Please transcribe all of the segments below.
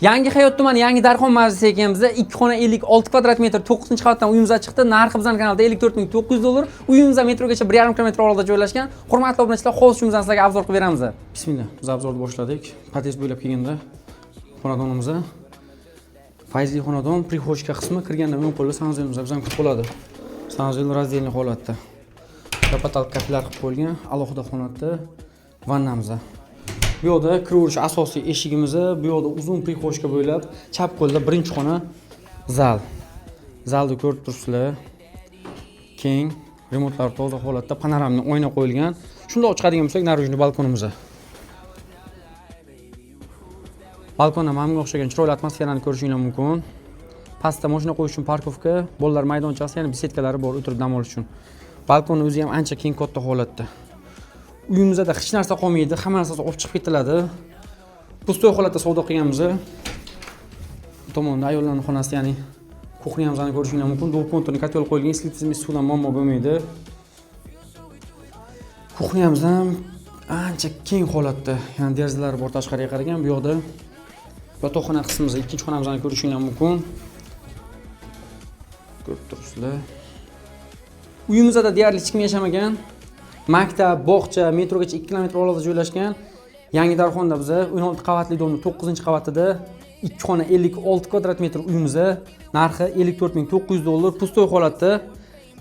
Yangi Hayot tumani, Yangi Darxon mavzesi ekanmiz. 2 xona, 56 kvadrat metr, 9-qavatdan uyimiz chiqdi. Narxi bizning kanalda 54 900 dollar. Uyimiz metrogacha 1,5 kilometr oraliqda joylashgan. Hurmatli obunachilar, hozir uyimizni sizlarga обзор qilib beramiz. Bismillah. Biz обзор ni boshladik. Podъезд bo'ylab kelganda xonadonimizda fayzli xonadon, прихожка qismi, kirganda o'ng qo'lda санузел imiz bizani kutib qoladi. Санузел раздельный holatda. Kapatal kafelar qilib qo'yilgan, alohida xonada vannamiz. Bu yoqda kiraverish asosiy eshigimiz, bu yoqda uzun прихожка bo'ylab chap qo'lda birinchi xona, zal. Zalni ko'rib turibsizlar. Keng, remontlar toza holatda, панорамный oyna qo'yilgan. Shundoq chiqadigan bo'lsak, наружный balkonimiz. Balkonda mana bunga o'xshagan chiroyli atmosferani ko'rishinglar mumkin. Pastda mashina qo'yish uchun парковка, bolalar maydonchasi, ya'ni беседка lari bor, o'tirib dam olish uchun. Balkonni o'zi ham ancha keng, katta holatda. Uyimizda hech narsa qolmaydi, hamma narsasi olib chiqib ketiladi. Пустой holatda savdo qilganmiz. Bu tomonda ayollarning xonasi, ya'ni кухня mizni ko'rishinglar mumkin. Двухконтурный котёл qo'yilgan, issiqlik, suvdan muammo bo'lmaydi. Кухня miz ham ancha keng holatda, ya'ni derazalari bor tashqariga qaragan. Bu yoqda yotoqxona qismimiz, ikkinchi xonamizni ko'rishinglar mumkin. Ko'rib turibsizlar. Uyimizda deyarli hech kim yashamagan. Maktab, bog'cha, metrogacha 2 kilometr oraliqda joylashgan. Yangi Darxonda biza 16 qavatli дом ni 9-qavatida 2 xona, 56 kvadrat metr uyimiz, narxi 54 900 dollar, пустой holatda,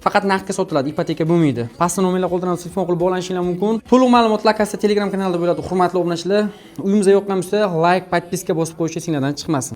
faqat naqdga sotiladi, ipoteka bo'lmaydi. Pastda nomerlar qoldiramiz, telefon qilib bog'lanishinglar mumkin. To'liq ma'lumotlar akasida Telegram kanalida bo'ladi. Hurmatli obunachilar, uyimizga yoqqan bo'lsa, лайк, подписка bosib qo'yish esinglardan chiqmasin.